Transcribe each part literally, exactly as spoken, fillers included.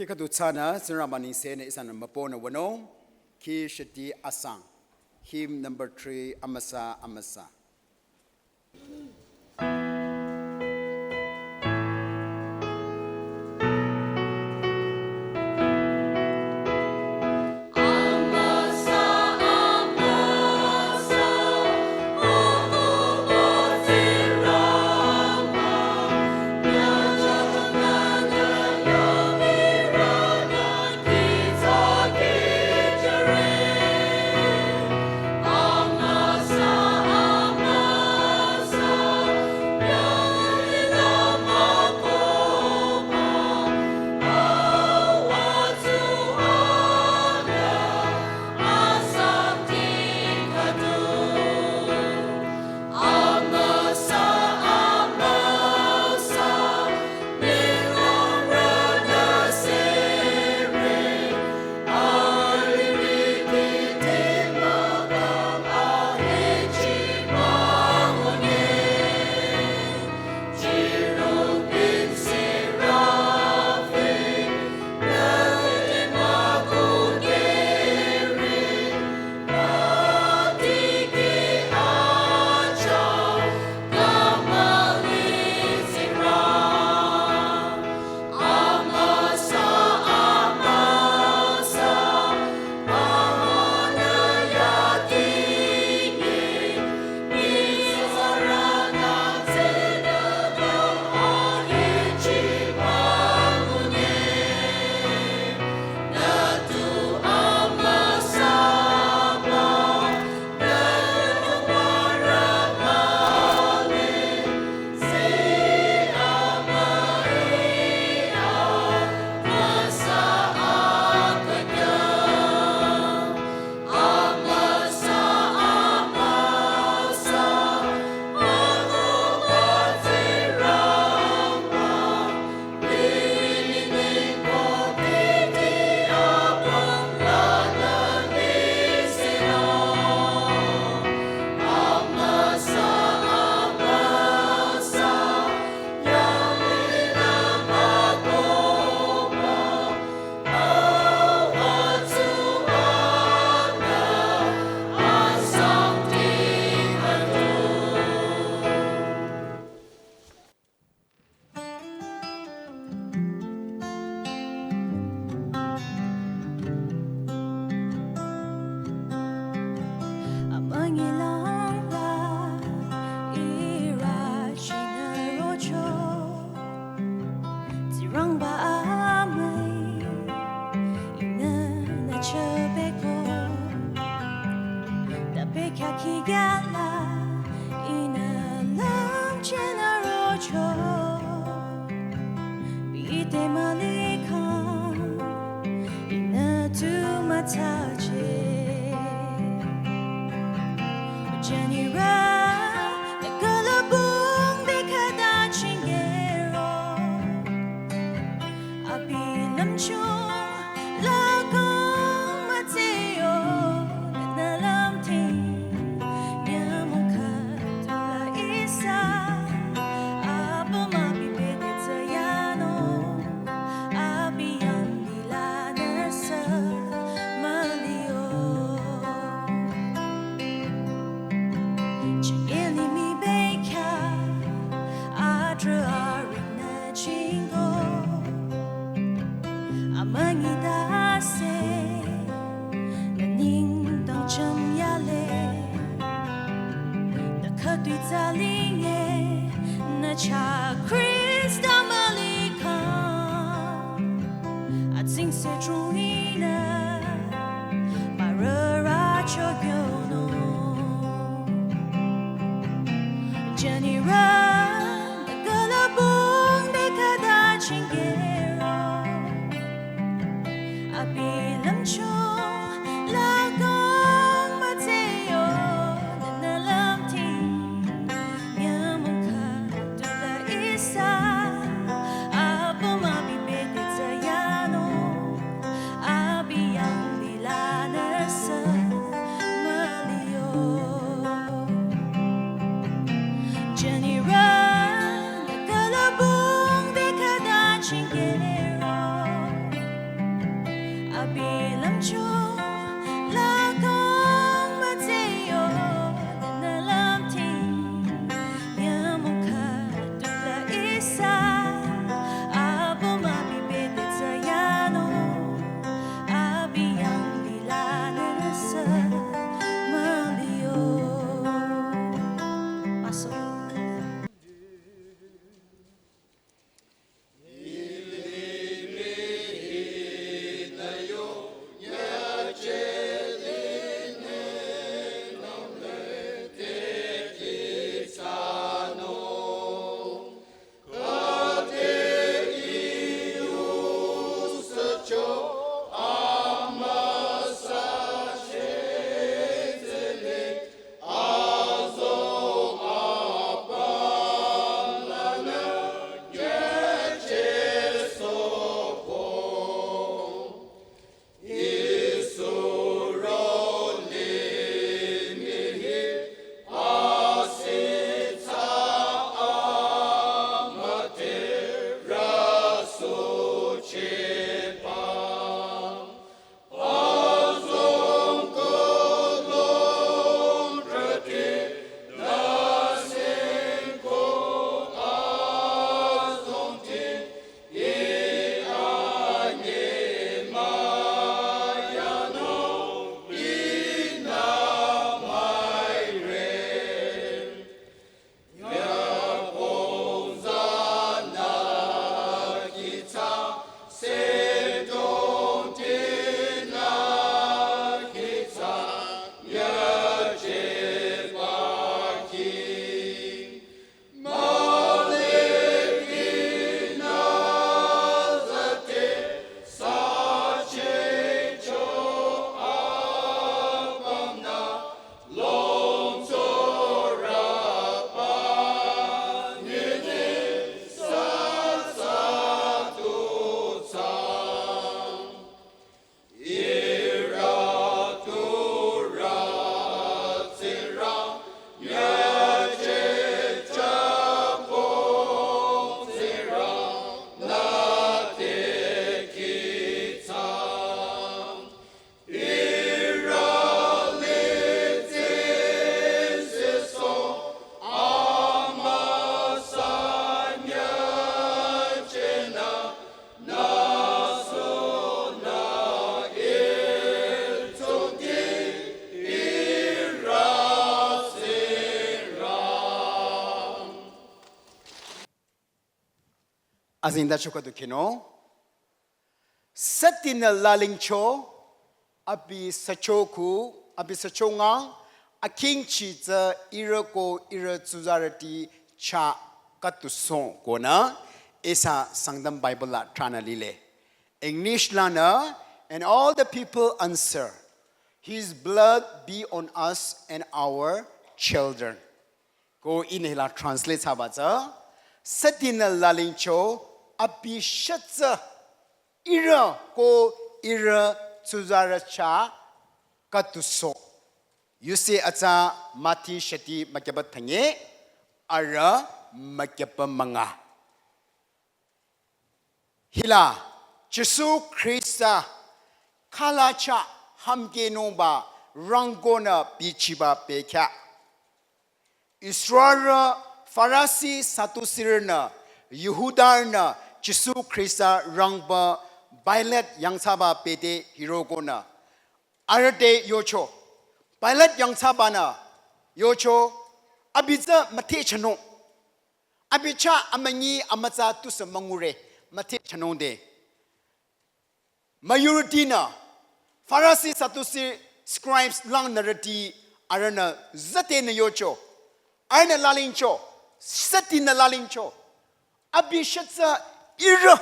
Khüdu thsanü Tsingrangba nengsenü ihsanü mübünü wünung, khi shiti asang, hymn number three, amüsa, amüsa. Amünyi langla ihrü chinü rocho, Tsingrangba amüi ihnü nü chübeko, ta bekhyah kihkhyahla ihnü lümchehnü rocho. Bite mülikhang ihnü tu mütsache. Jünirü nü külüpung te khüta chingero, abi lümchung la kong mütseyo, nü lümting nyümong khüdula ihsa, apüm abi bete tsü yanung, abi yanglila nüsü mülio. Chingeli mii bekhyah atrü arinü chingo, amünyi tase nü nengdang chümyale. Nü khütoi tsalinge nü chah Khrista mülikhang, atsingse chunginü parü racho kyonung. Jünirü nü külüpung te khüta chingero, abi lümchung la kong mütseyo, nü lümting nyümong khüdula ihsa, apüm abi bete tsü yanung, abi yanglila nüsü mülio. Jünirü nü külüpung te khüta chingero, Azingda choka du kino. Sütinü lalingcho, abi sücho ku, abi sücho nga, akingchi tsü ihrü ko ihrü tsuzarüti chah katu song konü, ihsa Sangtam Bible la tranü lile. English lanü, and all the people answer, "His blood be on us and our children." Ko ihnü hila translate thsaba tsü, sütinü lalingcho, abi shütsü ihrü ko ihrü tsuzarü chah katu song. Yusi atsa Mati shati makyaba thanye, arüh makyaba münga. Hila, Jisu Khrista khala chah hamkehnungba rangkonü bichiba bekhyah. Israelrü, Farisi, Sadusirünü, Jihudarünü Jisu Khrista rangba Pilat yangthsaba bete hirokonü. Arüh te yocho. Pilat yangthsabanü yocho, abi tsü müthehchanung. Abi chah amünyi amütsa tusü müngure, müthehchanung de. Majority nü, Farisi, Sadusi, scribes langnürüti arühnü zütenü yocho. Arühnü lalingcho, sütinü lalingcho. Abi shütsü ihrü,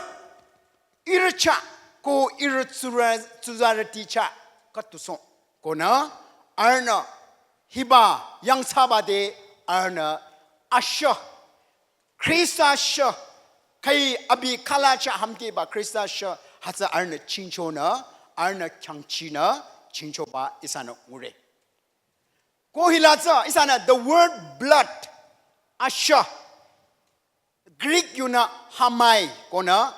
ihrü chah ko ihrü tsura-, tsuzarüti chah katu song. Konü, arühnü hiba yangthsaba de arühnü ashüh Khrista shüh, kai abi khala chah hamkehba Khrista shüh, hütsü arühnü chingchonü, arühnü khyangchinü, chingchoba ihsanü ngure. Ko hila tsü, ihsanü the word blood, ashüh. Greek yunü hamai, konü,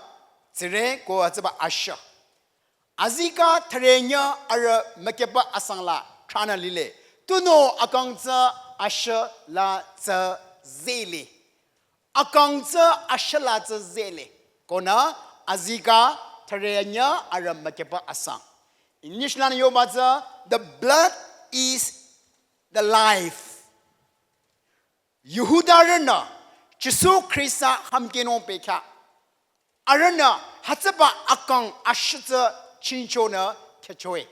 tsire, ko hütsüba ashüh. Azikeh thürenyü arüh mükyüba asang la thranü lile. Tunüo akang tsü ashüh la tsü zehle. Akang tsü ashüh la tsü zehle. Konü azikeh thürenyü arüh mükyüba asang. English lanü yoba tsü, "The blood is the life." Jihudarünü Jisu Khrista hümkehnung pehkhyah, arühnü hütsüba akang ashüh tsü chingchonü khyüchoe.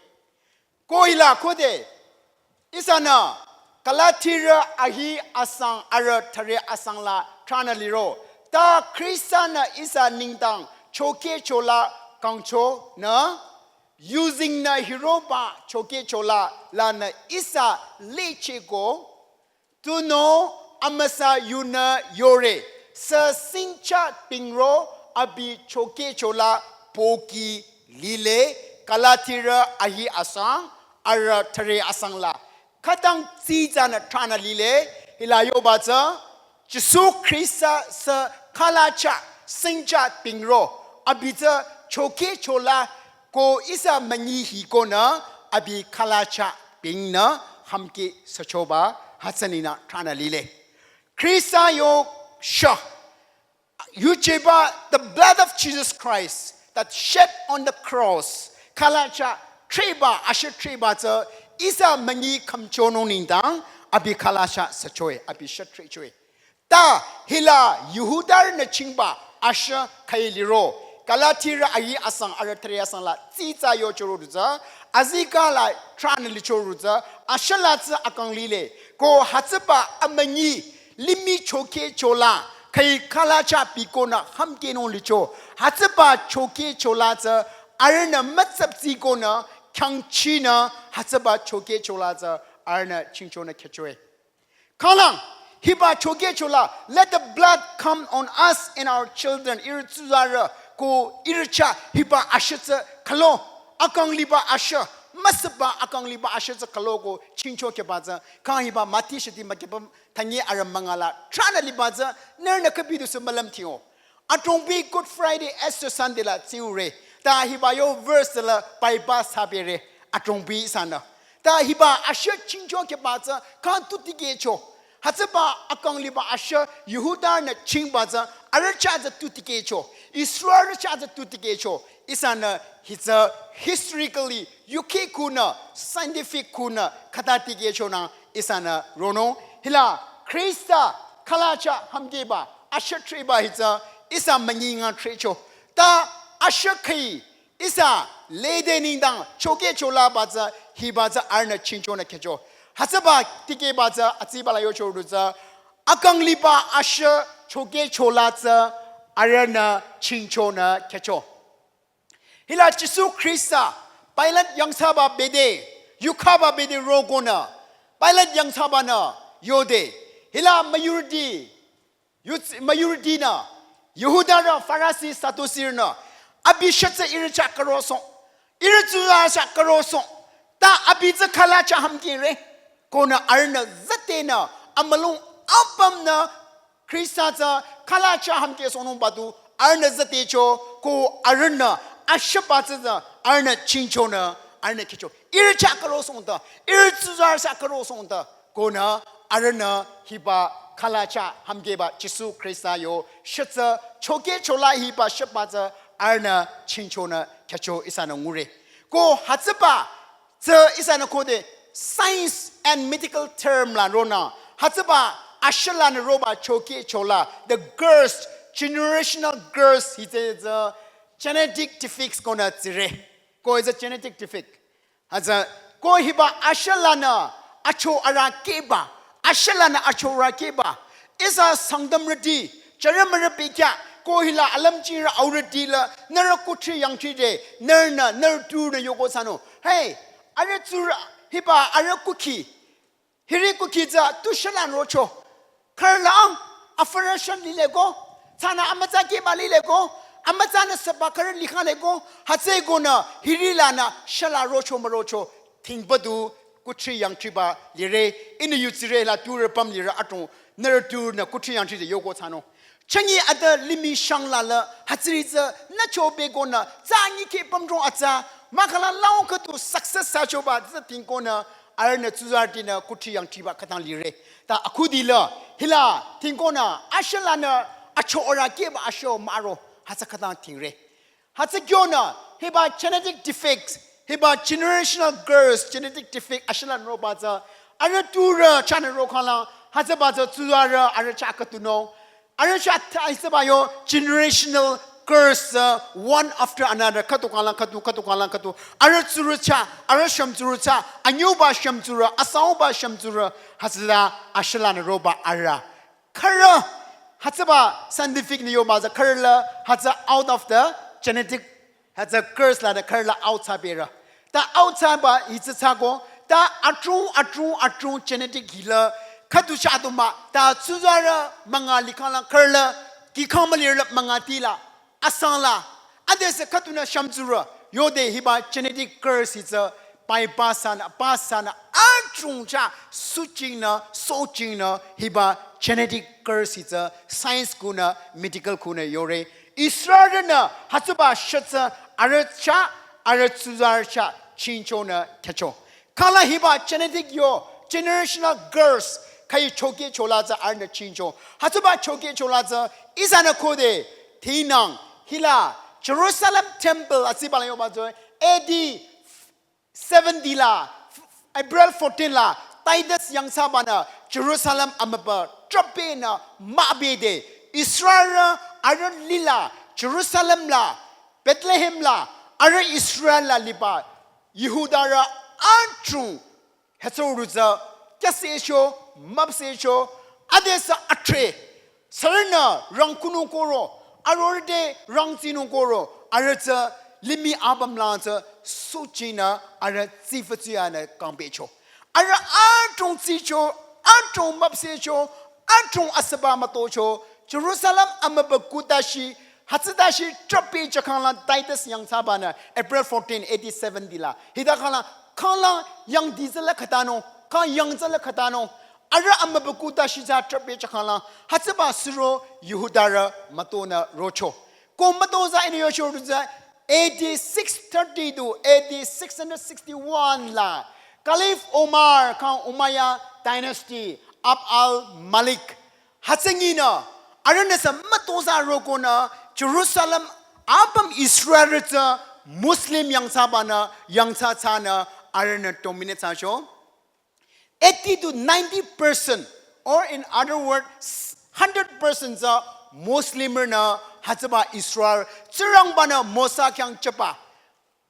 Ko hila khode ihsanü Galatirü ahi asang arüh thüre asang la thranü liro, ta Khrista-nü ihsa nengdang chokehchola kangchonü, yuzengnü hiroba chokehchola lanü ihsa lichehko, tunüo amüsa yunü yore, sü singcha pingro abi chokehchola pohki lile. Galatirü ahi asang arüh thüre asang la khütang tsitsanü thranü lile. Hila yoba tsü, Jisu Khrista sü khalacha singcha pingro, abi tsü chokehchola ko ihsa münyi hikonü abi khalacha pingnü hümkeh süchoba hütsü ninü thranü lile. Khrista yo shüh, yujeba, the blood of Jesus Christ that shed on the cross, khalacha threba, ashüh threba tsü ihsa münyi khümchonung nengdang abi khalacha süchoe, abi shüh threchoe. Ta hila Jihudarünü chingba ashüh khüi liro, Galatirü ahi asang arüh thüre asang la tsitsa yochoro du tsü, azikeh la thranü lichoro tsü, ashüh la tsü akang lile. Ko hütsüba amünyi limih chokehchola khüi khalacha bikonü hümkehnung licho, hütsüba chokehchola tsü arühnü mütsaptsikonü khyangchinü hütsüba chokehchola tsü arühnü chingchonü khyüchoe. Khanglang, hiba chokehchola, "Let the blood come on us and our children," ihrü tsuzarü ko ihrü chah hiba ashüh tsü khülo, akang liba ashüh, müsüba akang liba ashüh tsü khülo ko chingcho khyüba tsü, khang hiba Mati shiti mükyüba thüngi arüh münga la thranü liba tsü, nührünü khübi du sü mülümthingo. Adrongbi Good Friday, Easter Sunday la tsingure. Ta hiba yo verse la paiba sabere adrongbi ihsanü. Ta hiba ashüh chingcho khyüba tsü khang tu tikehcho. Hütsüba akang liba ashüh Jihudarünü chingba tsü arüh chah tsü tu tikehcho, Israelrü chah tsü tu tikehcho. Ihsanü hi tsü historically yukheh khunü, scientific khunü khüta tikehchonang ihsanü ronung. Hila Khrista khalacha hümkehba ashüh threba hi tsü ihsa münyi nga threcho. Ta ashüh khüi ihsa lede nengdang chokehchola ba tsü hiba tsü arühnü chingchonü khyücho. Hütsüba tikehba tsü atsiba la yocho du tsü, akang liba ashüh chokehchola tsü arühnü chingchonü khyücho. Hila Jisu Khrista Pilat yangthsaba bede, yukhaba bede rokonü, Pilat yangthsabanü yode. Hila müyurüti, yuts-, müyurütinü, Jihudarü, Farisi, Sadusirünü, abi shüh tsü ihrü chah karosohng, ihrü tsuzarü chah karosohng, ta abi tsü khalacha hümkehre, konü arühnü zütenü, amülung apümnü Khrista tsü khalacha hümkehsohnungba du arühnü zütecho, ko arühnü ashühba tsü tsü arühnü chingchonü, arühnü khyücho. Ihrü chah karosohng ta, ihrü tsuzarü chah karosohng ta, konü arühnü hiba khalacha hümkehba Jisu Khrista yo shüh tsü chokehchola hiba shühba tsü arühnü chingchonü khyücho ihsanü ngure. Ko hütsüba tsü ihsanü khode science and medical term la ronü, hütsüba ashüh lanü roba chokehchola, the curse, generational curse, hi tsü tsü genetic defects konü tsire. Ko is a genetic defect. Hütsü ko hiba ashüh lanü acho arahkehba, ashüh lanü acho arahkehba. Ihsa Sangtamrüti, jümürü bekhyah, ko hila alümchingrü aurüti la, nührü kuthri yangthri de, nührünü, nührü turünü yoko thsanung. Hey, arüh tsurü, hiba arüh kukhi, hiri kukhi tsü tu shüh la rocho. Khürü la ang, afürü shüh lile ko, thsanü amütsa kehba lile ko, amütsanü süba khürü likhang le ko, hütsüekonü hiri lanü shüh la rocho mürocho, thingba du kuthri yangthriba lire, ihnü yutsire la turü püm lire adrong, nührü turünü kuthri yangthri de yoko thsanung. Changi ade limih shang la la, hütsüri tsü, nü chobekonü, tsü nyikheh pümdrong atsa, Mahkhang la lao khüdu success thsachoba tsü tingkonü arühnü tsuzarütinü kuthsi yangthsiba khütang lire. Ta akhudila hila tingkonü ashülanü acho ora keba asho maro hütsü khütang tingre. Hütsü kyonü hiba genetic defect, hiba generational curse, genetic defect ashülanü roba tsü arüh tsurü chahnü rokhanglang hütsüba tsü tsuzarü arüh chah khüdunung. Arüh chah ta hütsüba yo generational curse, uh, one after another. Khüdu khanglang khüdu, khüdu khanglang khüdu. Arüh tsurü chah, arüh shümtsurü chah, anyüba shümtsurü, asangba shümtsurü, hütsüla ashülanü roba arüh. Khürü, hütsüba scientific nü yoba tsü khürü la, hütsü out of the genetic, hütsü curse lanü khürü la out thsabere. Ta out thsaba hütsü thsako, ta adrong, adrong, adrong genetic hila, khüdu chah du mah, ta tsuzarü münga likhanglang khürü la, kikhang mülirü la münga tila, asang la, adesü khüdunü shümtsurü, yode hiba genetic curse hütsü, bai basanü, basanü, adrong chah, suchingnü, sochingnü, hiba genetic curse hütsü, science kunü, medical kunü yore. Israelnü, hütsüba shütsü, arüh chah, arüh tsuzarü chah, chingchonü, khyücho. Khangla hiba genetic yo, generational curse, khüi chokehchola tsü arühnü chingcho. Hütsüba chokehchola tsü, ihsanü khode, thinang, hila, Jerusalem temple, atsiba la yoba tsü, A D seventy la, April fourteen la, Titus yangthsabanü, Jerusalem amübü, trappenü, mübede, Israel, arüh lila, Jerusalem la, Bethlehem la, arüh Israel la liba, Jihudarü adrong, hütsürü tsü, kyüsehcho, müpsehcho, adesü atre, sürünü rangkunung koro, arorüh te rangtsinung koro, arüh tsü, limih apüm la tsü, suchinü, arüh tsifütsuyanü kangpehcho. Arüh adrong tsicho, adrong müpsehcho, adrong asüba mütocho, Jerusalem amübü kutashi, hütsütashi trappe chakhangla Titus yangthsabanü, April fourteen, A D seventy la. Hita khangla, khangla yangdi tsü la khütanung, khang yang tsü la khütanung. Arüh amübü kutashi tsü trappe chakhangla, hütsüba suro Jihudarü mütonü rocho. Ko müto tsü ihnü yocho ru tsü, A D six thirty to A D six hundred sixty-one la, Caliph Omar khang Umayyad dynasty, Abd al-Malik, hütsü nyinü, arühnü sü müto tsü rokonü, Jerusalem apüm Israel tsü Muslim yangthsabanü, yangthsa thsanü, arühnü dominate thsacho. Eighty to ninety percent, or in other words, hundred percent tsü Muslimrünü, hütsüba Israel, Tsingrangbanü Mosa khyang chaba.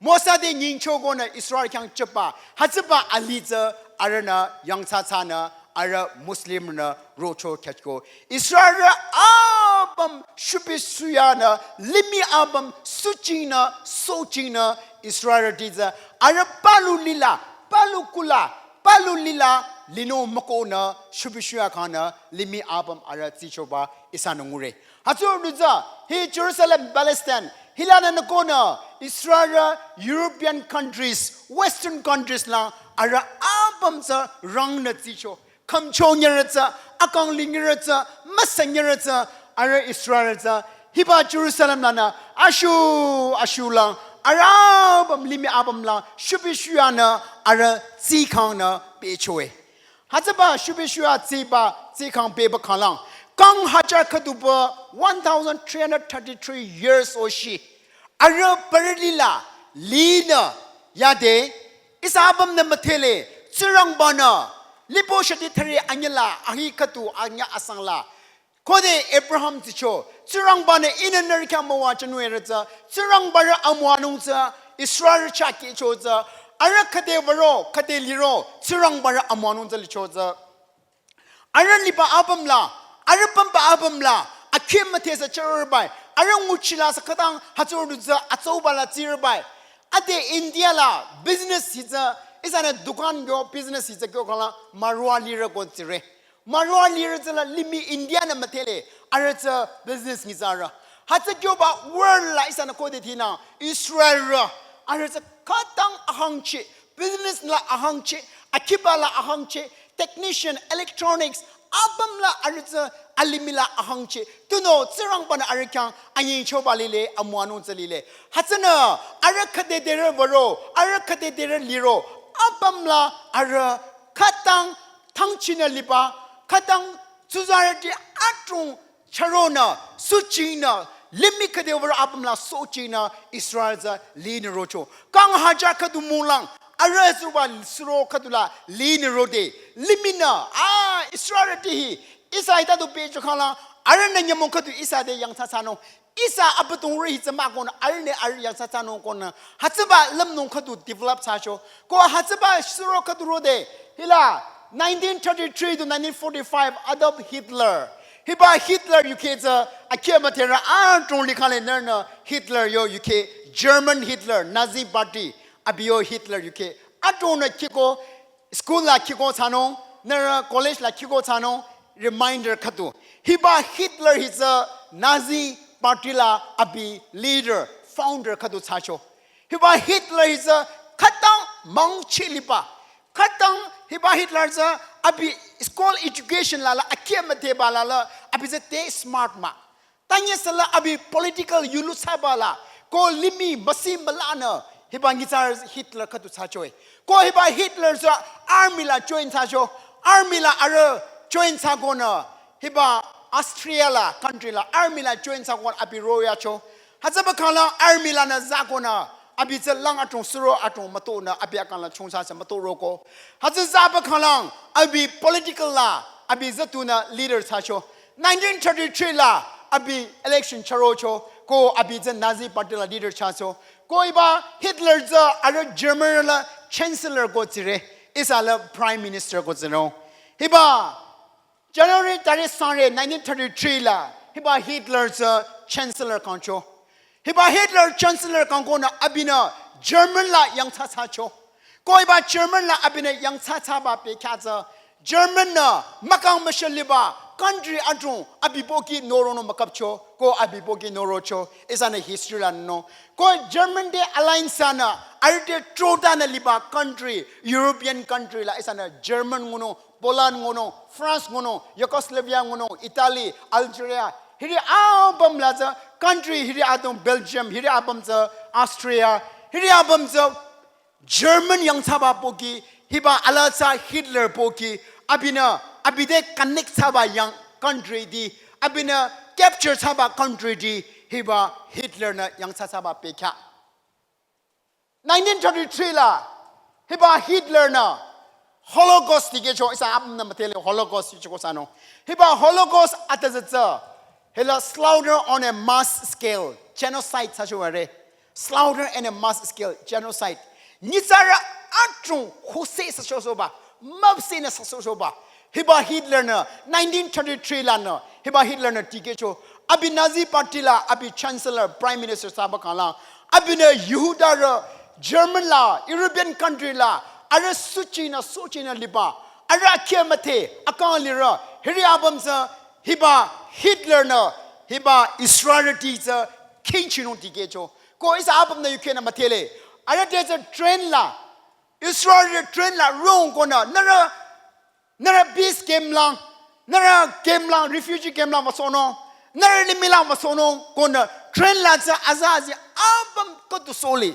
Mosa te nyingchokonü Israel khyang chaba, hütsüba alih tsü arühnü yangthsa thsanü, arüh Muslimrünü rocho khyüko. Israel apüm shüpisuyanü, limih apüm suchingnü, sochingnü, Israel ti tsü, arüh palu lila, palu kula, palu lila, linung mükonü, shüpisuya khangnü, limih apüm arüh tsichoba, ihsanü ngure. Hütsürü tsü, hi Jerusalem, Palestine, hilanü nükonü, Israel, European countries, Western countries la, arüh apüm tsü rangnü tsicho. Khümcho nyirü tsü, akang li nyirü tsü, müsa nyirü tsü, arüh Israel tsü, hiba Jerusalem lanü, ashu, ashu lang, arüh apüm, limih apüm lang, shüpisuyanü, arüh tsikhangnü, pehchoe. Hütsüba shüpisuya tsiba tsikhang pehba khanglang. Kang hajar khüdupü one thousand three hundred thirty-three years oshi. Arüh parü lila, linü, yade, ihsa apümnü müdhele, Tsingrangbanü, lipo shati thüre anyüla, ahi khüdu anya asangla. Khode Abraham tsicho, Tsingrangbanü ihnü nührü khyang müwajünung ere tsü, Tsingrangbarü amüwanung tsü, Israel chah kihcho tsü, arüh khüde würo, khüde liro, Tsingrangbarü amüwanung tsü licho tsü. Arüh liba apüm la, arüh pümba apüm la, akhim müdhe sü chürübai, arüh nguchila sü khütang hütsürü tsü, atsauba la tsirübai. Ade India la business hi tsü, ihsanü dukan kyo business hi tsü kyo khangla, Marwari rü ko tsire. Marwari rü tsüla limih India nü müdhele, arüh tsü business nyi tsü arüh. Hütsü kyoba world la ihsanü khode thinü, Israel rü, arüh tsü khütang ahangchi, business la ahangchi, akhiba la ahangchi, technician, electronics, apüm la arüh tsü alimih la ahangchi. Tunüo Tsingrangba-nü arüh khyang anyingchoba lile, amüwanung tsü lile. Hütsünü arüh khütedere würo, arüh khütedere liro, apüm la arüh khütang thangchinü liba, khütang tsuzarüti adrong chüronü, suchinü, limih khüde würo apüm la suchinü Israel tsü linü rocho. Kang hajar khüdu mülang, arüh tsuba suro khüdu la linü rode. Limihnü, ah, Israelrüti hi, ihsa hita du pehcho khanglang, arühnü nyümong khüdu ihsa te yangthsa thsanung. Ihsa Abüdongba hi tsü mah konü, arühnü arüh yangthsa thsanung konü, hütsüba lümnung khüdu develop thsacho. Ko hütsüba suro khüdu rode, hila nineteen thirty-three to nineteen forty-five Adolf Hitler. Hiba Hitler yukheh tsü, akheh müdherü adrong likhale nührünü Hitler yo yukheh, German Hitler, Nazi Party, abi yo Hitler yukheh. Adrongnü khiko, school la khiko thsanung, nührü college la khiko thsanung, reminder khüdu. Hiba Hitler hi tsü Nazi Party la abi leader, founder khüdu thsacho. Hiba Hitler hi tsü khütang mangchi liba. Khütang hiba Hitler tsü abi school education la la akheh müdheba la la abi tsü te smart mah. Tanyesüla abi political yulu thsaba la, ko limih müsi mülanü, hiba nyitsarü Hitler khüdu thsachoe. Ko hiba Hitler tsü army la join thsacho, army la arüh join thsakonü, hiba Austria la country la army la join thsakonü abi royacho. Hütsüba khanglang army lanü zakonü, abi tsü lang adrong suro adrong mütonü, abi akang la chongsa tsü müto roko. Hütsü zaba khanglang, abi political la, abi tsü tunü leader thsacho. Nineteen thirty-three la abi election chürocho, ko abi tsü Nazi Party la leader thsacho. Ko hiba Hitler tsü arüh German la chancellor ko tsire, ihsa la prime minister ko tsino. Hiba January tarik sangre nineteen thirty-three la, hiba Hitler tsü chancellor kangcho. Hiba Hitler chancellor kangkonü abinü German la yangthsa thsacho. Ko hiba German la abinü yangthsa thsaba pekha tsü, German nü mükang müshaliba country adrong abi pohki noronung mükapcho, ko abi pohki norocho, ihsanü history la nung. Ko German te alliance nü, arüh te trotanü liba country, European country la ihsanü German ngunung, Poland ngunung, France ngunung, Yugoslavia ngunung, Italy, Algeria, hiri apüm la tsü country, hiri adrong Belgium, hiri apüm tsü Austria, hiri apüm tsü German yangthsaba pohki, hiba alaa tsü Hitler pohki, abinü, abi te connect thsaba yang country ti, abinü capture thsaba country ti, hiba Hitler nü yangthsa thsaba pekha. Nineteen thirty-three la, hiba Hitler nü Holocaust tikehcho, ihsa apümnü müdhele Holocaust tikehcho thsanung. Hiba Holocaust ata tsü tsü, hila slaughter on a mass scale, genocide thsacho ware. Slaughter on a mass scale, genocide. Nyitsarü adrong huse thsachosohba, müpsehnü thsachosohba. Hiba Hitler nü, nineteen thirty-three lanü, hiba Hitler nü tikehcho. Abi Nazi Party la, abi Chancellor, Prime Minister thsaba khanglang, abinü Jihudarü, German la, European country la, arüh suchinü, suchinü liba, arüh akheh müdhe, akang lirü, hiri apüm tsü, hiba Hitler nü, hiba Israelrüti tsü, khingchinung tikehcho. Ko ihsa apümnü yukhehnü müdhele, arüh te tsü train la, Israelrü train la rongkonü, nührü, nührü base camp lang, nührü camp lang, refugee camp lang müsohnung, nührü limih lang müsohnung, konü train la tsü aza azi apüm khüdu sohli.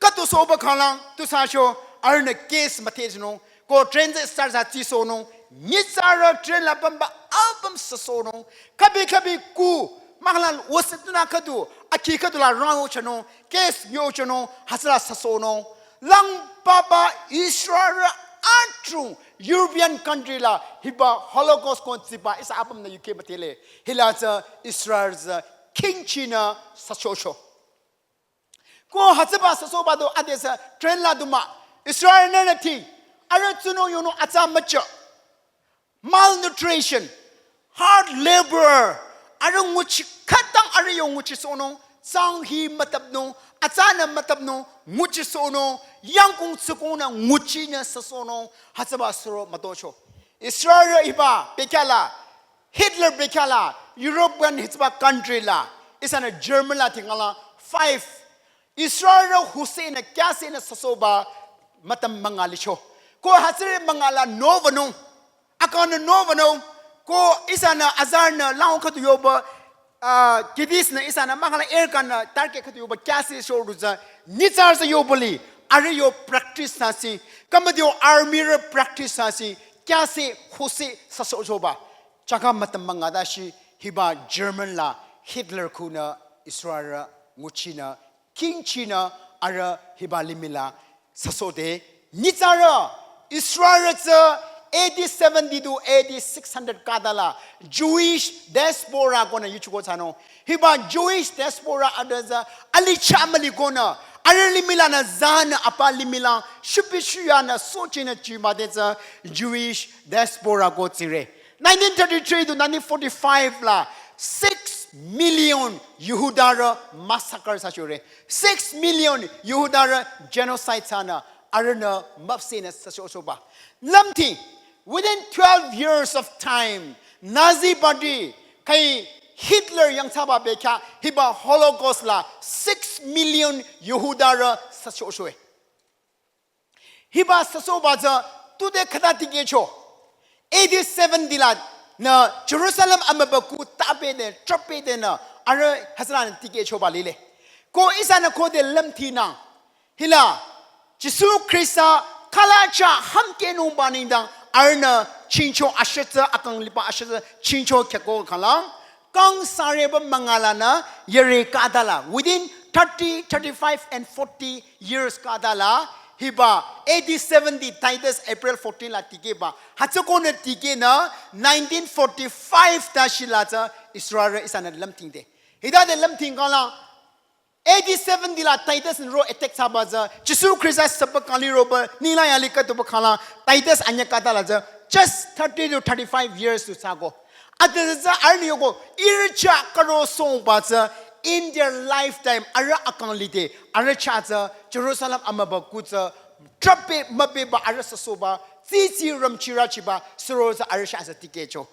Khüdu sohba khanglang, tu thsacho, arühnü case müdhesohnung, ko train tsü start thsa tsisohnung, nyitsarü train la pümba apüm süsohnung, kabi kabi ku, mahlan wüsütnü khüdu, akhi khüdu la rang yochanung, case yochanung, hütsüla süsohnung. Lang papa Israel adrong European country la hiba Holocaust ko tsiba ihsa apümnü yukheh müdhele. Hila tsü Israel tsü khingchinü süsohcho. Ko hütsüba süsohba du ade tsü train la du mah. Israel nü nüti. Arüh tsunung yonung atsa mücha. Malnutrition, hard labor, arüh nguchi khütang arüh yo nguchisohnung, tsang hi mütapnung, atsanü mütapnung, nguchisohnung, yangkong tsukongnü nguchinü süsohnung, hütsüba suro mütocho. Israel hiba pekhala, Hitler pekhala, European hütsüba country la, ihsanü German la tingala, five, Israel husenü kyasenü süsohba mütam münga licho. Ko hütsüri münga la nowünung. Akangnü nowünung. Ko ihsanü azarnü lang khüdu yoba, ah, kidisnü ihsanü mahkhang la air gun nü target khüdu yoba kyase sho du tsü, nyitsarü tsü yoba li, arüh yo practice thsasi, kamadio army rü practice thsasi, kyase khose süsohchoba. Chaka matam mangada shi hiba German la Hitler khunü Israel nguchinü, khingchinü arüh hiba limih la süsohde. Nyitsarü Israel tsü A D seventy to A D six hundred khüta la Jewish diaspora konü yuchiko thsanung. Hiba Jewish diaspora adüzü alicha müli konü, arüh limih lanü zanü apa limih la shüpi shüyanü sohchinü chimade tsü Jewish diaspora ko tsire. Nineteen thirty-three to nineteen forty-five la six million Jihudarü massacre thsachore. Six million Jihudarü genocide thsanü arühnü müpsehnü süsohchoba. Lümthi, within twelve years of time, Nazi Party, kai Hitler yangthsaba bekhyah hiba Holocaust la six million Jihudarü süsohchoe. Hiba süsohba tsü tude khüta tikehcho. A D seventy lanü Jerusalem amübükuh tapede, trapede nü arüh hütsülanü tikehchoba lile. Ko ihsanü khode lümthinang. Hila, Jisu Khrista khalacha hamkehnungba nengdang arühnü chingcho ashütsü, akang liba ashütsü chingcho khyako khalang. Kang sareba münga lanü yare khüta la, within thirty, thirty-five and forty years khüta la, hiba A D seventy Titus April fourteen la tikehba, hütsü konü tikehnü nineteen forty-five tashi la tsü Israel ihsanü lümthingde. Hitade lümthing kala, A D seventy la Titus nü ro attack thsaba tsü, Jisu Khrista süpü kang liroba, nila yali khütuba kala, Titus anyüh khüta la tsü, just thirty to thirty-five years tu thsako. Ade tsü arühnü yoko, ihrü chah karo songba tsü, in their lifetime, arüh akang lide, arüh chah tsü, Jerusalem amübükuh tsü, trape müpeba arüh süsohba, tsitsi rümchirachiba, suro tsü arüh chah tsü tikehcho.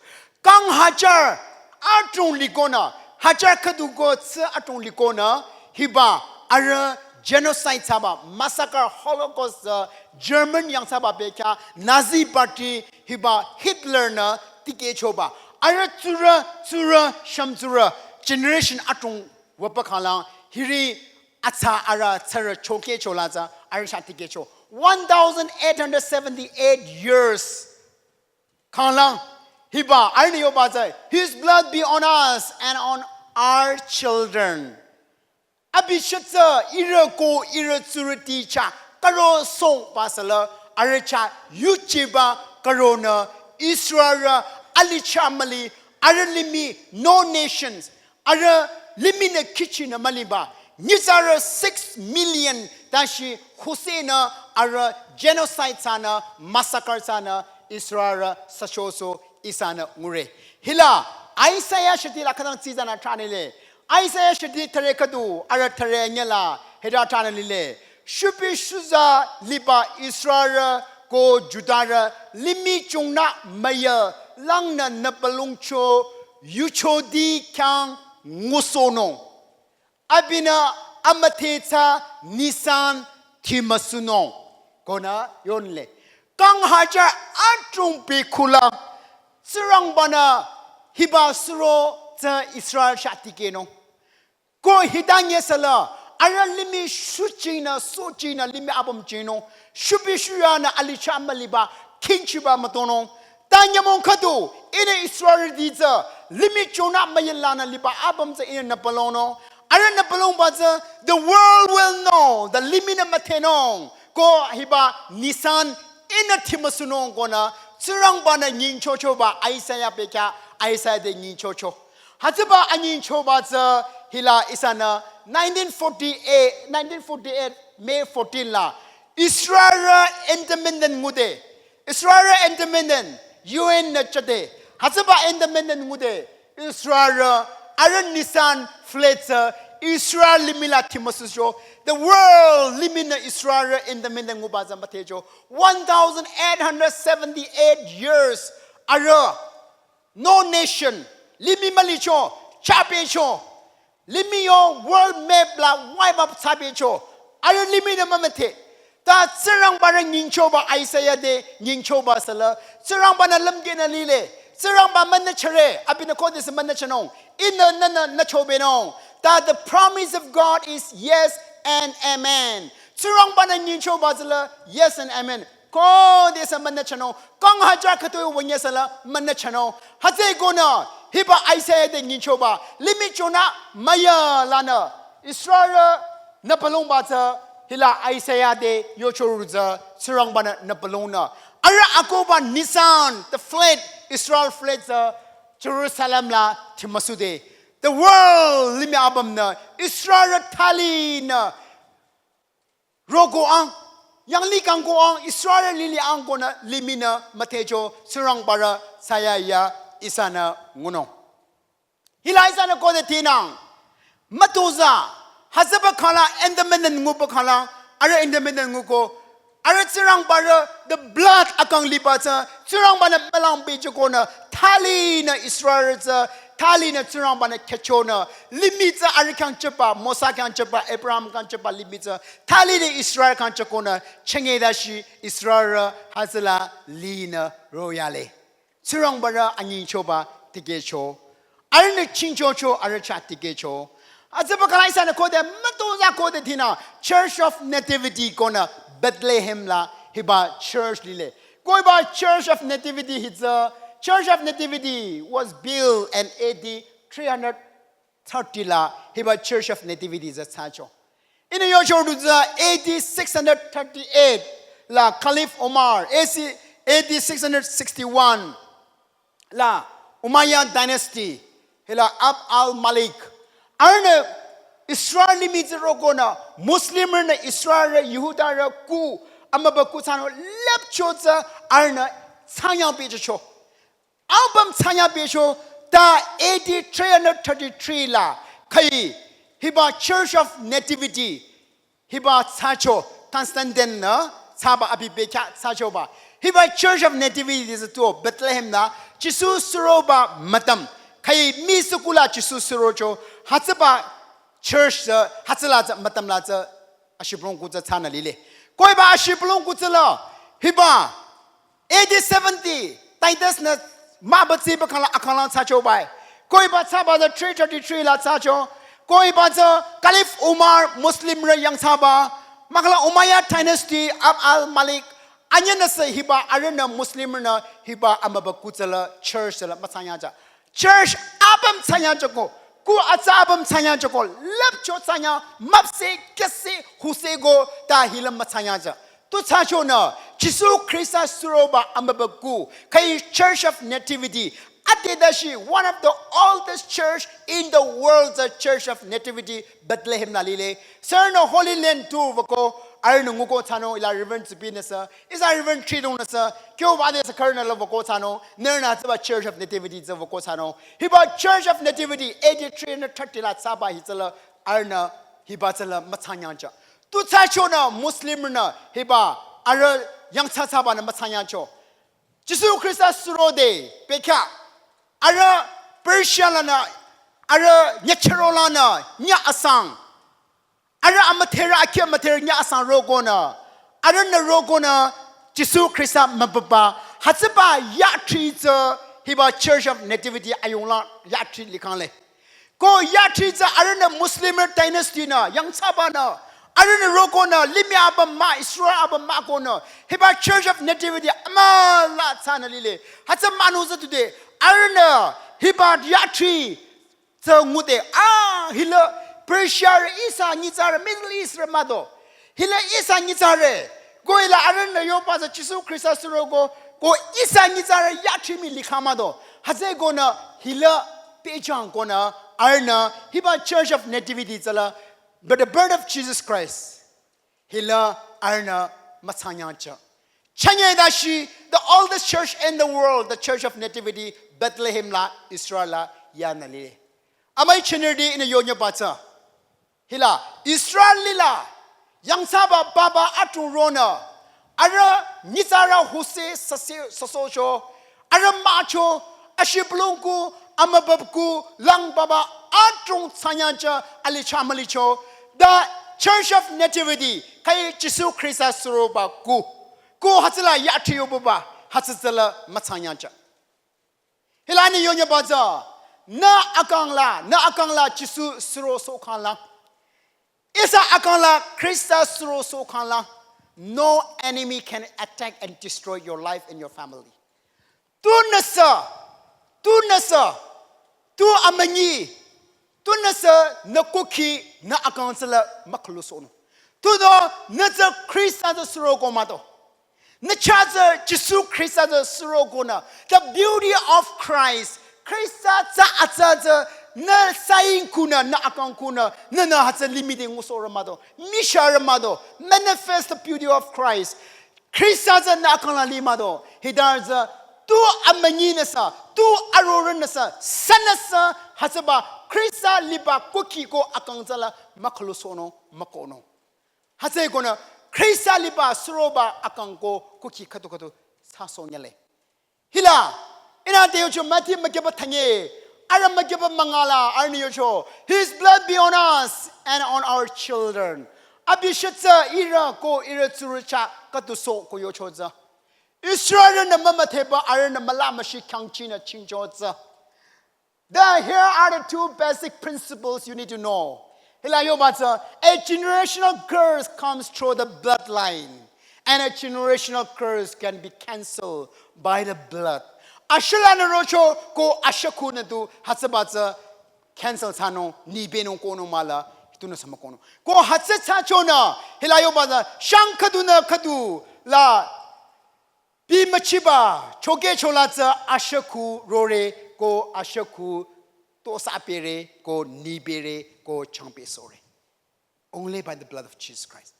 Kang hajar adrong likonü, hajar khüdu ko tsü adrong likonü, hiba arüh genocide thsaba, massacre, Holocaust, uh, German yangthsaba bekhyah, Nazi Party, hiba Hitler nü tikehchoba. Arüh tsurü, tsurü, shümtsurü, generation adrong wüpü khalang, hiri atsa arüh tsürü chokehcho la tsü, arüh chah tikehcho. One thousand eight hundred seventy-eight years. Khalang, hiba, arühnü yoba tsü, His blood be on us and on our children. Abi shütsü ihrü ko ihrü tsurüti chah, karo songba sala, arüh chah yuchiba karonü, Israel, alicha müli, arüh limih, no nations, arüh limih nü khichinü müliba, nyitsarü six million tashi khüsenü arüh genocide thsanü, massacre thsanü, Israel süchoso ihsanü ngure. Hila, Isaiah shiti la khütang tsizanü thranile. Isaiah shiti thüre khüdu, arüh thüre nyela, hita thranile. Shüpi shüza liba Israel ko Judarü, limih chungnü müya, langnü nüpalongcho, yuchodi khyang ngusohnung. Abinü amüdhethsa Nisan thimüsunung. Konü yonle. Kang hajar adrong bekhulang. Tsingrangbanü hiba suro tsü Israel chah tikehnung. Ko hitang yesala, arüh limih shüchinü, sohchinü, limih apüm chinung, shüpi shüyanü alicha müliba, khingchiba mütonung. Ta nyümong khüdu, ihnü Israelti tsü, limih chonü müyalanü liba apüm tsü ihnü nüpalongnung. Arüh nüpalongba tsü, the world will know, the limih nü müdhenung. Ko hiba Nisan ihnü thimüsunung konü, Tsingrangbanü nyingchochoba Isaiah bekhyah, Isaiah te nyingchocho. Hütsüba anyingchoba tsü hila ihsanü nineteen forty-eight, nineteen forty-eight May fourteen la Israel independent ngude. Israel independent U N nü chade. Hütsüba independent ngude. Israel arüh Nisan flag tsü Israel limih la thimüsucho. The world limih nü Israel independent nguba tsü müdhecho. One thousand eight hundred seventy-eight years arüh no nation, limih mülicho, chapehcho, limih yo world map la wipe up thsapehcho, arüh limih nü mümüdhe. Ta Tsingrangbarü nyingchoba Isaiah te nyingchoba sala, Tsingrangbanü lümkehnü lile, Tsingrangba münü chüre, abinü khodesü münü chünung. Ihnü nünü nüchobenung. That the promise of God is yes and amen. Tsingrangbanü nyingchoba tsüla yes and amen. Khodesü münü chünung. Kang hajar khütoi wünye süla münü chünung. Hütsükonü hiba Isaiah te nyingchoba. Limih chonü müya lanü Israel nü pülongba tsü hila Isaiah te yocho ru tsü Tsingrangbanü nü pülongnü. Arüh akohba Nisan, the flag, Israel flag tsü Jerusalem la thimüsude. The world limih apümnü Israel thalinü roko ang, yanglih kangko ang, Israel lili angkonü limihnü müdhecho Tsingrangbarü thsayahiya ihsanü ngunung. Hila ihsanü khode thinang. Mütozah. Hütsüba khala independent nguba khala. Arüh independent nguko. Arüh Tsingrangbarü the blood akang liba tsü. Tsingrangbanü mülang bichikonü. Thalinü Israel tsü. Thalinü Tsingrangbanü khechonü. Limih tsü arüh khyang chüba. Mosa khyang chüba. Abraham khyang chüba limih tsü. Thalinü Israel khyang chükonü. Chünye dashi Israel hütsüla linü royale. Tsingrangbarü anyingchoba tikehcho. Arühnü chingchocho arüh chah tikehcho. Hütsüba khala ihsanü khode mütozah khode thinü Church of Nativity konü Bethlehem la hiba church lile. Ko hiba Church of Nativity hi tsü, Church of Nativity was built in A D three hundred thirty la hiba Church of Nativity tsü thsacho. Ihnü yocho du tsü A D six hundred thirty-eight la Caliph Omar, A C, A D six hundred sixty-one la Umayyad dynasty, hila Abd al-Malik. Arühnü Israel limih tsü rokonü, Muslimrünü Israel, Jihudarü kuh, amübükuh thsanü lüpcho tsü arühnü thsanyang bichicho. Apüm thsanyang bicho ta A D three hundred thirty-three la khüi hiba Church of Nativity hiba thsacho Constantine nü thsaba abi bekhyah thsachoba. Hiba Church of Nativity tsü tuo Bethlehem nü Jisu suroba mütam. Khüi mii sukula Jisu surocho hütsüba church tsü hütsüla tsü mütam la tsü ashibülung kuh tsü thsanü lile. Ko hiba ashibülung kuh tsüla hiba A D seventy, Titus nü mübütsiba khala akhala thsachoba-i. Ko hiba thsaba tsü three thirty-three la thsacho. Ko hiba tsü Caliph Umar Muslimrü yangthsaba. Mahkhang la Umayyad dynasty Abd al-Malik. Anyünüsü hiba arühnü Muslimrünü hiba amübükuh tsüla church tsüla müthsanyangcha. Church apüm thsanyangchako, kuh atsa apüm thsanyangchako, lüpcho thsanyang, müpseh, kyüseh, husehko, ta hila müthsanyangcha. Tu thsachonü, Jisu Khrista suroba amübükuh, khüi Church of Nativity, ade dashi one of the oldest church in the world, the Church of Nativity, Bethlehem la lile. Sürünü Holy Land tour wüko, arühnü nguko thsanung, hila Reverend Tsipinüsü, ihsa Reverend Tridongnüsü, kyo bade sü khürünü la wüko thsanung, nührünü tsüba Church of Nativity tsü wüko thsanung. Hiba Church of Nativity, A D three hundred thirty la thsaba hi tsüla, arühnü hiba tsüla müthsanyangcha. Tu thsachonü Muslimrünü hiba arüh yangthsa thsabanü müthsanyangcho. Jisu Khrista surode bekhyah arüh Persia lanü, arüh nyüchüro lanü, nyü asang. Arüh amüdherü, akhi amüdherü nyü asang rokonü. Arühnü rokonü Jisu Khrista mübüba. Hütsüba yathri tsü hiba Church of Nativity ayungla yathri likhangle. Ko yathri tsü arühnü Muslim dynasty nü, yangthsabanü. Arühnü rokonü, limih apüm mah, Israel apüm mah konü. Hiba Church of Nativity amüla thsanü lile. Hütsü münü tsü tude. Arühnü hiba yathri tsü ngude, ah, hila Persia rü ihsa nyitsarü, Middle East rü mah do. Hila ihsa nyitsarü. Ko hila arühnü yoba tsü Jisu Khrista suroko, ko ihsa nyitsarü yathri mii likha mah do. Hütsükonü hila pehjang konü arühnü hiba Church of Nativity tsüla, but the birth of Jesus Christ. Hila arühnü müthsanyangcha. Chünye dashi, the oldest church in the world, the Church of Nativity, Bethlehem la, Israel la, yanü lile. Amüi chünirüti ihnü yonyüba tsü. Hila, Israel lila, yangthsaba baba atung ronü, arüh nyitsarü huseh süseh süsohcho, arüh mah cho, ashibülung kuh, amübükuh, lang baba atung thsanyangcha, alicha mülicho, the Church of Nativity, khüi Jisu Khrista suroba kuh. Kuh hütsüla yathri yobuba, hütsü tsüla müthsanyangcha. Hila nü yonyüba tsü, nü akang la, nü akang la Jisu suro sohkhang la, ihsa akang la Khrista suro sohkhang la, no enemy can attack and destroy your life and your family. Tu nüsü, tu nüsü, tu amünyi, tu nüsü nü kukhi nü akang tsü la mükhülusohnung. Tunüo nü tsü Khrista tsü suro ko mah do. Nü chah tsü Jisu Khrista tsü suro konü. The beauty of Christ. Khrista tsü atsa tsü nü saing kunü, nü akang kunü, nü nü hütsü limih te ngusohrü mah do. Misharü mah do. Manifest the beauty of Christ. Khrista tsü nü akang la li mah do. Hita tsü tu amünyi nüsü, tu arorüh nüsü, sünüsü hütsüba Khrista liba kukhi ko akang tsü la mükhülusohnung, mükohnung. Hütsüekonü Khrista liba suroba akang ko kukhi khüdu khüdu thsasoh nyüle. Hila, ihnü te yocho Matthew mükyüba thünye, arüh mükyüba münga la, arühnü yocho, His blood be on us and on our children. Abi shütsü ihrü ko ihrü tsurü chah khüdu soh ko yocho tsü. Israelrünü mümüdheba arühnü müla müshi khyangchinü chingcho tsü. The, here are the two basic principles you need to know. Hila yoba tsü, a generational curse comes through the bloodline, and a generational curse can be cancelled by the blood. Ashüh lanü rocho ko ashüh khunü du hütsüba tsü cancel thsanung, nyipehnung kohnung mah la, tunüsü mükohnung. Ko hütsü thsachonü, hila yoba tsü, shang khüdunü khüdu la, pi müchiba, chokehcho la tsü ashüh khu rore, ko ashüh khu tosa pehre, ko nyipehle, ko changpehsohre. Only by the blood of Jesus Christ.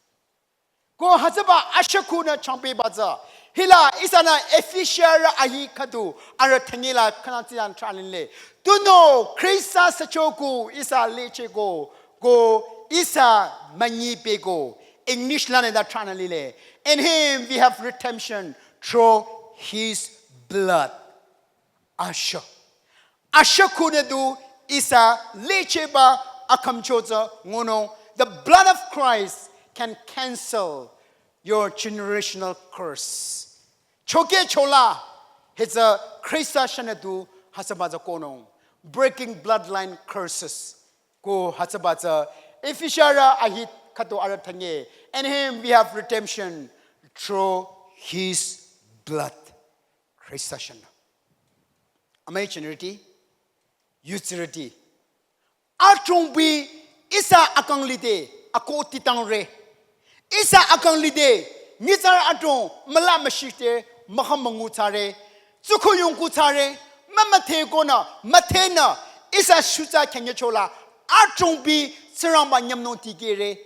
Ko hütsüba ashüh khunü changpehba tsü. Hila ihsanü Efesiarü ahi khüdu arüh thünye la khüna tsiyan thranile. Tunüo Khrista sücho ko ihsa lichehko, ko ihsa münyipehko. English lanü ta thranü lile. In him we have redemption through his blood. Ashüh. Ashüh khunü du ihsa lichehba akhümcho tsü ngunung. The blood of Christ can cancel your generational curse. Chokehcho la, hütsü Khrista shünü du hütsüba tsü kohnung. Breaking bloodline curses. Ko hütsüba tsü Efesiarü ahi khüdu arüh thünye. In him we have redemption through his blood. Khrista shünü. Amüi jünirüti, yudsirüti. Adrongbi ihsa akang lide, akoh titangre. Ihsa akang lide, nyitsarü adrong, müla müshite, müham müngu thsare. Tsukhu yongku thsare, mümüdhe konü, müdhenü, ihsa shutsa khenyecho la, adrongbi Tsingrangba nyümnung dikehre.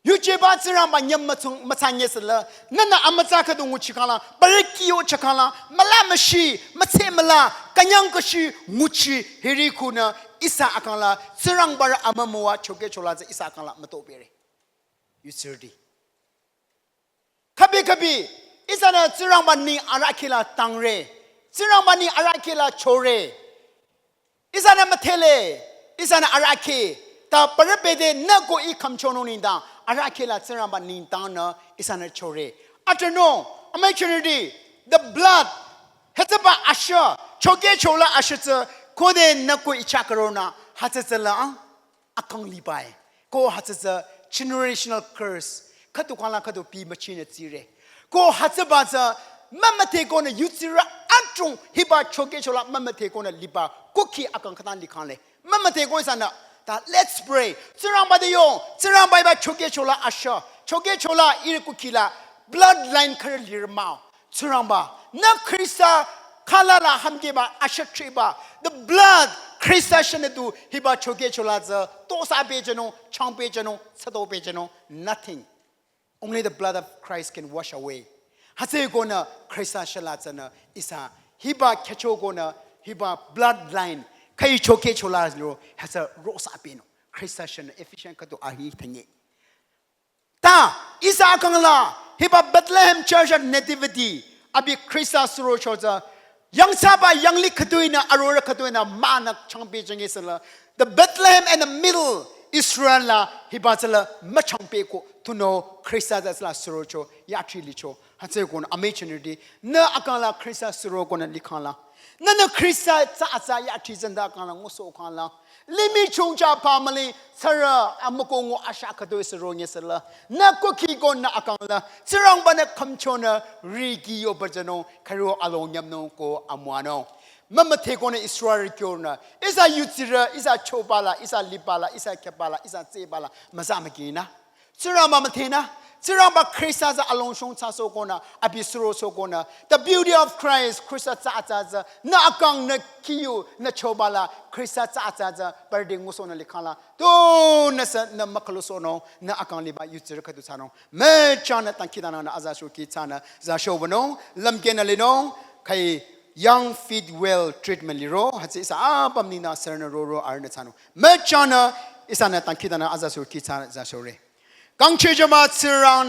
Yujeba Tsingrangba nyüm mütsung, mütsanye süla, nünü amütsa khüdu nguchi khangla, bareki yocha khangla, müla müshi, mütse müla, künyang kashi nguchi, hiri khunü, ihsa akang la, Tsingrangbarü amümüwa chokehcho la tsü ihsa akang la mütopehre. Yudsirüti. Khübi khübi, ihsanü Tsingrangba neng arahkheh la tangre. Tsingrangba neng arahkheh la chore. Ihsanü müdhele, ihsanü arahkheh. Ta parü bedenü ko ih khümchonung nengdang, arahkheh la Tsingrangba nengdang nü ihsanü chore. Atünung, amüi jünirüti, the blood, hütsüba ashüh, chokehcho la ashüh tsü, kodenü ko ih chah karonü, hütsü tsü la, akang liba-e. Ko hütsü tsü generational curse. Khüdu khangla khüdu pi müchinü tsire. Ko hütsüba tsü mümüdhe konü yudsirü adrong hiba chokehcho la mümüdhe konü liba kukhi akang khütang likhangle. Mümüdhe ko ihsanü. Ta let's pray. Tsingrangba te yong, Tsingrangba hiba chokehcho la ashüh. Chokehcho la ihrü kukhi la bloodline khürü lirü mah-o. Tsingrangba, nü Khrista khala la hümkehba ashüh thriba, the blood, Khrista shünü du hiba chokehcho la tsü, tosa pehjünung, changpehjünung, tsütopehjünung, nothing. Only the blood of Christ can wash away. Hütsüekonü Khrista shü la tsünü ihsa, hiba khyücho konü, hiba bloodline, khüi chokehcho la ro, hütsü rosa pehnung. Khrista shünü, Ephesians khüdu ahi thünye. Ta, ihsa akang la, hiba Bethlehem Church of Nativity, abi Khrista surocho tsü, yangthsaba yanglih khütoinü, arorüh khütoinü, mahnü changpehjünge süla. The Bethlehem in the middle, Israel la hiba tsüla müchangpehko tunüo Khrista tsü tsüla surocho, yathri licho. Hütsükonü amüi jünirüti, nü akang la Khrista surokonü likhang la, nünü Khrista tsü atsa yathri tsü nü akang la ngusohkhang la, limih chongcha pa müli, sürü amüko ngu asha khütoi suro nyesüla, nü kukhi ko nü akang la Tsingrangba-nü khümchonü riki yoba jünung, khüro along nyümnung ko amüwanung. Mümüdhekonü Israel kyonü, ihsa yudsirü, ihsa choba la, ihsa liba la, ihsa kheba la, ihsa tseba la müza mükinü, Tsingrangba müdhenü, Tsingrangba Khrista tsü alongshong thsasohkonü, abi surosohkonü, the beauty of Christ, Khrista tsü atsa tsü nü akang, nü khiyu, nü choba la Khrista tsü atsa tsü parüti ngusohnü likhang la, tu nüsü nü mükhülusohnung, nü akang liba yudsirü khüdu thsanung. Müchangnü dangkhidangnangnü aza shoki thsanü za showünung, lümkehnü linung, khai Young Fitwell treatment liro, hütsü ihsa apüm nengdang sürünü roro arühnü thsanung. Müchangnü ihsanü dangkhidangnangnü aza shoki thsanü za shore. Kangchehjüba Tsingrang